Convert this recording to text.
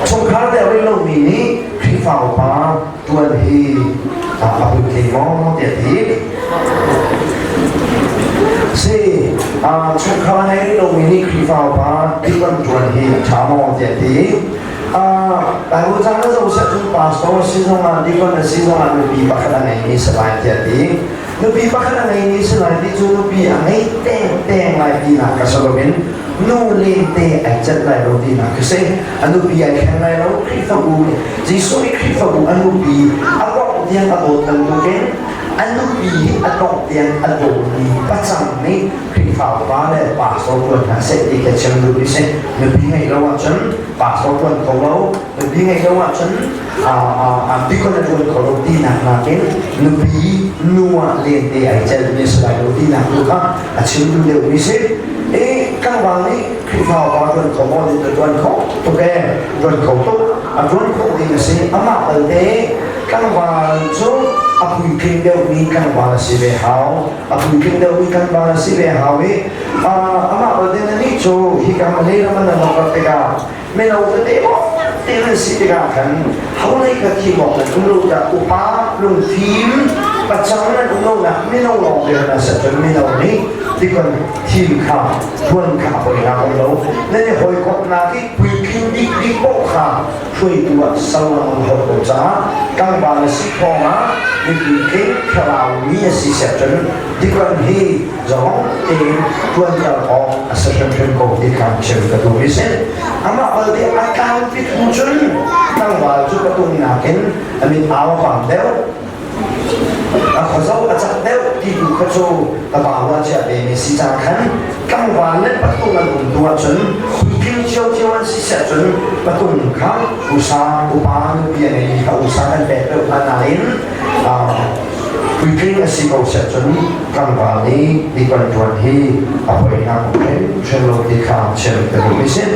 Chungkhar deuh rih lomi nih Khrihfa upa ṭuan hi a puitling maw tiah ti. Si, chungkhar ngei rih lomi nih Khrihfa upa ṭuan ṭuan hi a ṭha maw tiah ti. Bible cang na zoh seh cun pastor si zongah deacon na si zongah nupi pakhat a ngeimi si lai tiah ti. Nupi pakhat a ngeimi si lai ti cu nupi a ngei tengteng lai tinak ka si loin nu lente ai celh lai lo tinak ka si. A nupi ai thleng lai lo. Khrihfabu Jesuh nih Khrihfabu a nupi a dongh tiang a dawt bantukin a nupi a dongh tiang a dawtmi pacang nih Khrihfa upa le pastor tuan hna seh ti ka chim duhmi si. Nupi ngeih lo ahcun pastor tuan kho lo, nupi ngeih lo ahcun deacon a tuan kho lo tinak nakin nupi nu ah lente ai celhmi a si lai lo tinak tu kha a chim duh deuhmi si. I tlangval nih Khrihfa upa tuan kho maw ti tuan kho tuk e, tuan kho tuk, a tuan khawh ding a si. Amah balte tlangval cu a puitling deuhmi tlangval a si ve hau. A puitling deuhmi tlangval a si ve hau i amah balte na nih cu hika Malay ram an rak tikah mino tete te nan si tikah khan holei kha thim awk nan um lo dah upa lungfim pacang nan um lo nak mino lawng te na sa cun mino nih tikon thim kha tuan kha a poi nak um lo nan i hawikomhnak i puitling bik bik poh kha hruaitu ah sal lang hau ko caah tlangval a si thawng ah mipi tling thlarau mi a si seh cun tikon hi zong tein ṭuanter awk a si hrimhrim ko ti kha chim ka duh i si. Amah balte a tlangpi thu cun tlangval cu patung nakin a mit au a pang deuh, a khuazo a cak deuh ti tu kha cu ka ba wa chia ve mi si cang khan tlangval le patung an um tu ahcun puitling ciocio an si seh cun patung kha usa upa nupi a ngeimi kha usa kan pek deuh hna nain puitling a si ko seh cun tlangval nih dikon ṭuan hi a poinak hrimhrim lo ti kha chim ka duh mi si.